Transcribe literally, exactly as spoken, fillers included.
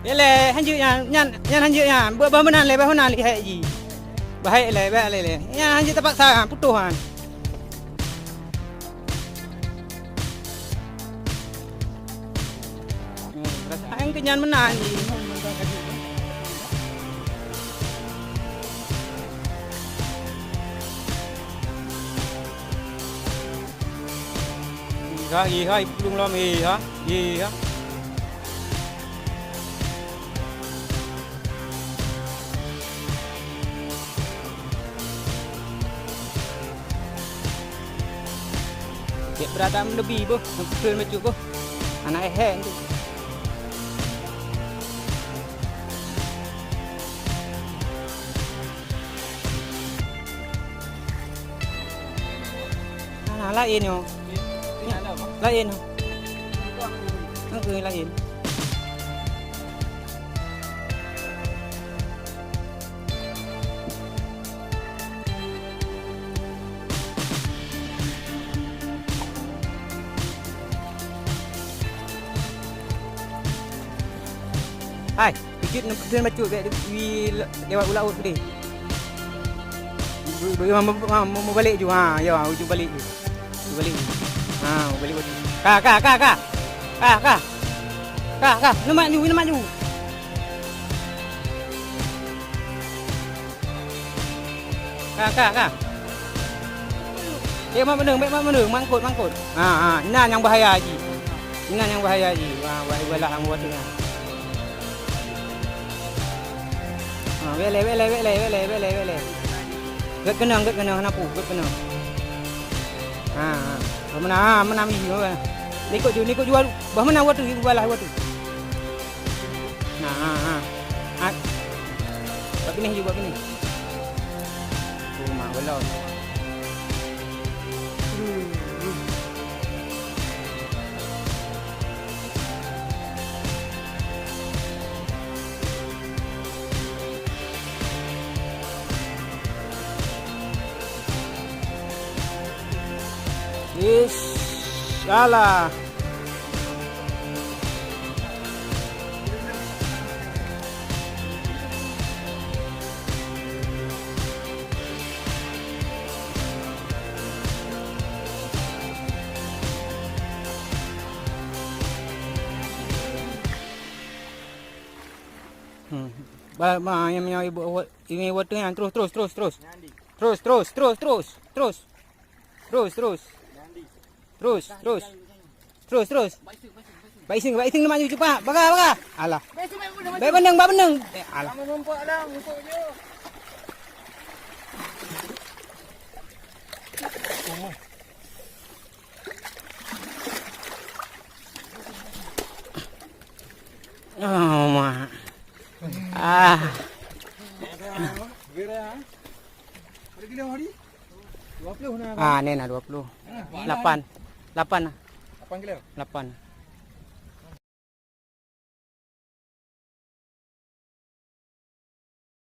Ilée, hanjeuet nyan, nyan, nyan hanjeuet nyan. Bah, bah meunan lé, bah meunan lé hai ji. Bah hai lé, bah lé lé. Nyan hanjeuet teupaksa, putôh han. Hai keu nyan meunan ji. Iha, iha, ipulung lom, iha, iha. Cek beurata meuneubie boh, neupeutreun bacut boh. Anak ehek tu. Nah, laén nyoe. Laén nyoe. Nangkeuh laén. Hai, ikut neukeudeun bacut bèk di lewat u laôt keudeh. Meubalek ju, ha, ya, uju balek ju. Uju balek ju. Ha, ubalek ju. Ka, ka, ka, ka. Ka, ka. Ka, ka. Neumat ju, neumat ju. Ka, ka, ka. Bèk mat meudeueng, bèk mat meudeueng, mangkot, mangkot. Ha, ha, inan nyang bahaya jih. Inan nyang bahaya jih. Ha, bahaya bala hang buat nyan. Ha, bèk lé, bèk lé, bèk lé. Gèt keunong, gèt keunong, hana peue, gèt keunong. Ha, ha. Bah meunan, ha, meunan jih, ha. Likot ju, likot ju, bah meunan watèe, ibalah watèe. Nah, ha, ha. Buat binéh ju, buat binéh. Oh, mak belom. Ish, alah. Hmm. Ba, ma, nyang, nyang ibu, ini water nyan terus, terus, terus, terus. Terus, terus, terus, terus, terus. Terus, terus. Terus, terus. Terus, terus. Baik sing, baik sing, lemak ju cepat. Baga, baga. Alah. Baik beuneueng, baik beuneueng. Eh, alah. Oh, mak. Ah. Ah, ni na dua puluh. Lapan. Lapan. Lapan kilo? Lapan.